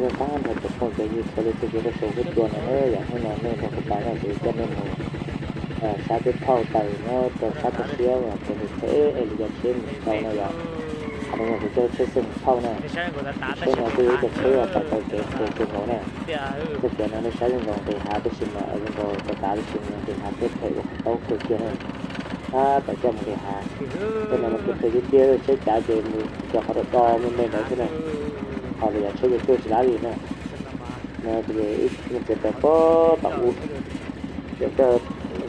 Nyob tag nrho tsoom phooj ywg sawv daws txhua leej txhua tus, nej sawv daws nyob rau saum huab cua no na, yog hnub no nej nrog kuv pab no kuv coj nej mus sab teb phauj taws nyob rau sab toj siab uas pem ntug tsheb es li cov tsheb mus tsis tau no yom. Qhov no yog kuv coj tsheb xwb mus phauj na. Tsheb no kuj yog ib cov tsheb uas tawm tau kev kawg nkaus na. Txoj kev no nej saib zoo nkaus nqis hav tab sis mas zoo nkaus txav tav tab sis mas nqis hav phem phem ua qhov taub kawg kiag na. Tab tom coj mus nqis hav. Tej no mas kuj phem tiag tiag, tsheb cav ces mus cov qhov do do me me ntawd xwb na. Ho lwm yam tsheb ces tuaj tsis laib li na. No ces mus txiav taws pob tom ub, ces coj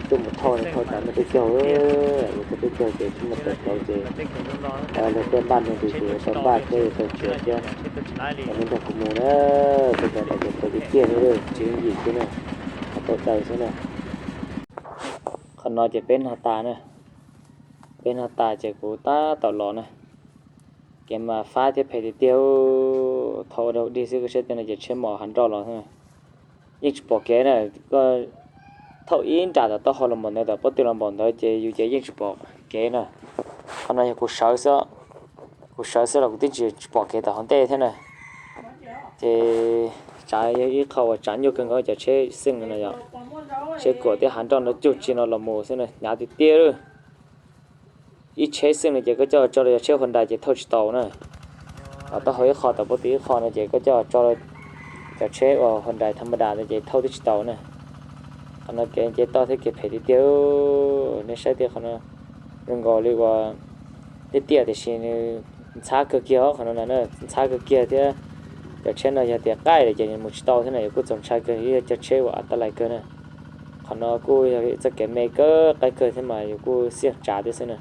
tuaj mus thauj, thauj tas muaj teb caug, ua tau teb caug ces tsis muaj taws plauv ces luag tej npaj nws tis ces tau npaj thiab tau tsiav thiab. Ces nej nrog kuv mus na, tej cov ntawd ces phem tiag tiag li, tsis yooj yim xwb na, qhov tau taws xwb na. Qhov no ces peb noj tas na, peb noj tas ces kuv tab tom los na. Kev mas fab thiab phem tiag tiag, thauj ua dog dig xwb, koj saib tej no ces tsheb mos hav nroj los xwb. Yeej tsis pom kev na, koj thauj ib nram tom taub hau los npaum ntawd, tom pob tw los npaum ntawd ces yus ces yeej tsis pom kev na. Qhov no yog kuv sawv xwb, kuv sawv xwb los kuv twb tsis, tsis pom kev tom hauv ntej thiab na. Ces tsav yog ib qho uas tsav nyuaj kawg nkaus cov tsheb xeej no yom, tsheb kuam thiab hav nroj no cuag tsi no los mus xwb na, hnyav tiag tiag li. Ib tsheb xeej no ces koj coj tso rau cov tsheb Honda ces thauj tsis tau na. Tom taub hau ib qho, tom pob tw ib qho no ces koj coj tso rau cov tsheb uas Honda tham ma das ntawd ces thauj twb tsis tau na. Qhov no kev nce toj thiab kev phem tiag tiag. Nej saib tej qhov no zoo nkaus li uas tiaj tiaj tiam sis nws ntxhab kawg kiag os, qhov no na ntxhab kawg kiag thiab. Cov tsheb no yog tias qaij lawm ces nws mus tsis tau thiab na, yus kuj txaus ntshai kawg, yog cov tsheb uas antab lais kawg na. Qhov no kuj yog txoj kev me kawg qaij kawg thiab mas yus kuj xiaj tsav thiab xwb na.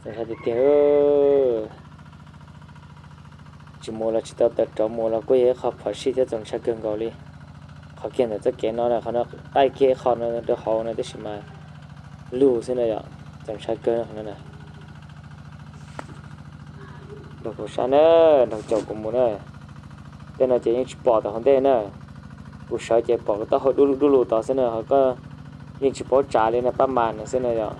Txaus ntshai tiag tiag. Tsis mus los tsis tau taws, rov mus los kuj yog ib qho phom sij thiab txaus ntshai kawg nkaus li. Qhov kiag ntawm txoj kev no na, qhov no qaij kiag ib qho no rau hauv no tab sis mas lug xwb na yom, txaus ntshai kawg qhov no na. Nrog kuv sab na, nrog caum kuv mus na. Tej no ces yeej tsis pom tom hauv ntej na. Kuv sawv ces pom taub hau dub lug dub lug tod xwb na, ho koj yeej tsis paub tsav li na, pab mas no xwb na yom.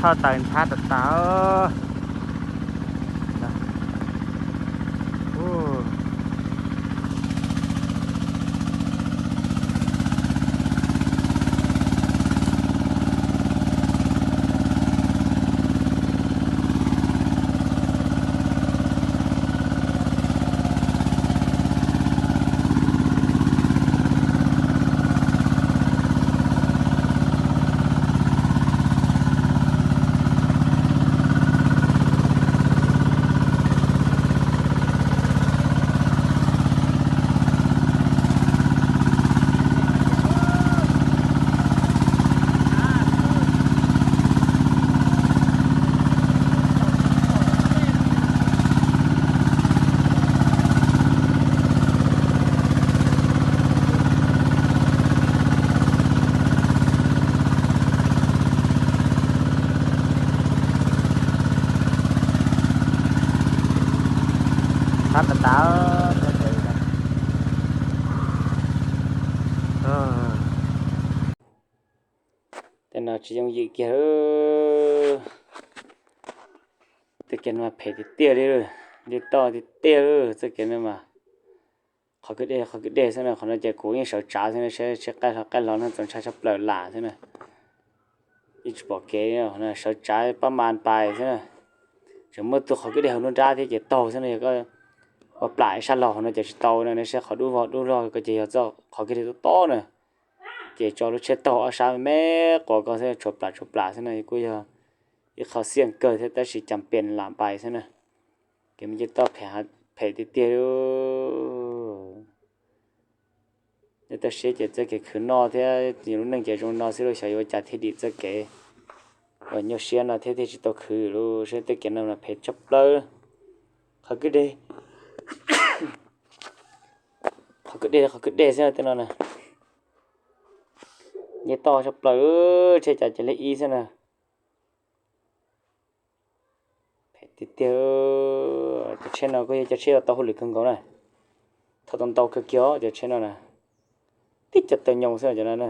Thawj taws ntxhab tas tas. Sab tas tas. Tej no tsis yooj yim kiag. Tej kev no mas phem tiag tiag li, nce toj tiag tiag. Txoj kev no mas qhov kwj deg qhov kwj deg xwb na. Qhov no ces kuv yeej sawv tsav xwb na, seb tsheb qaij hlo qaij hlo no txaus ntshai tshaj plaws lam xwb na. Yeej tsis pom kev, sawv tsav pab mas pais xwb na. Tseem muaj tus qhov kwj deg hauv nruab nrab thiab ces taug xwb na. Yog koj ua plam ib sab laug no ces tsis tau na, nej saib qhov dub vog dub log ko ces yog txoj qhov kwj deg tob tob na. Ces tso lub tsheb taug ob sab me me quas ko xwb, tshuav plam tshuav plam xwb na, kuj yog ib qho xiaj kawg thiab tab sis cas pes lam pais xwb na. Kev me nce toj phem tiag tiag li. Nej tau siab ces txoj kev khwv noj thiab lub neej ces zoo no xwb lauj, xyov yuav ua cas thiaj dim txoj kev uas nyuaj siab no thiab thiaj tsis tau khwv lauj. Saib tej kev no mas phem tshaj plaws. Qhov kwj deg, qhov kwj deg, qhov kwj deg xwb tej no na. Nce toj tshaj plaws, tsheb cav ces leej ib xwb na. Phem tiag tiag. Cov tsheb no kuj yog cov tsheb uas tau hauj lwm kawg nkaus na. Thauj tau ntau kawg kiag cov tsheb no na. Tib co taw nyoos xwb cov no na.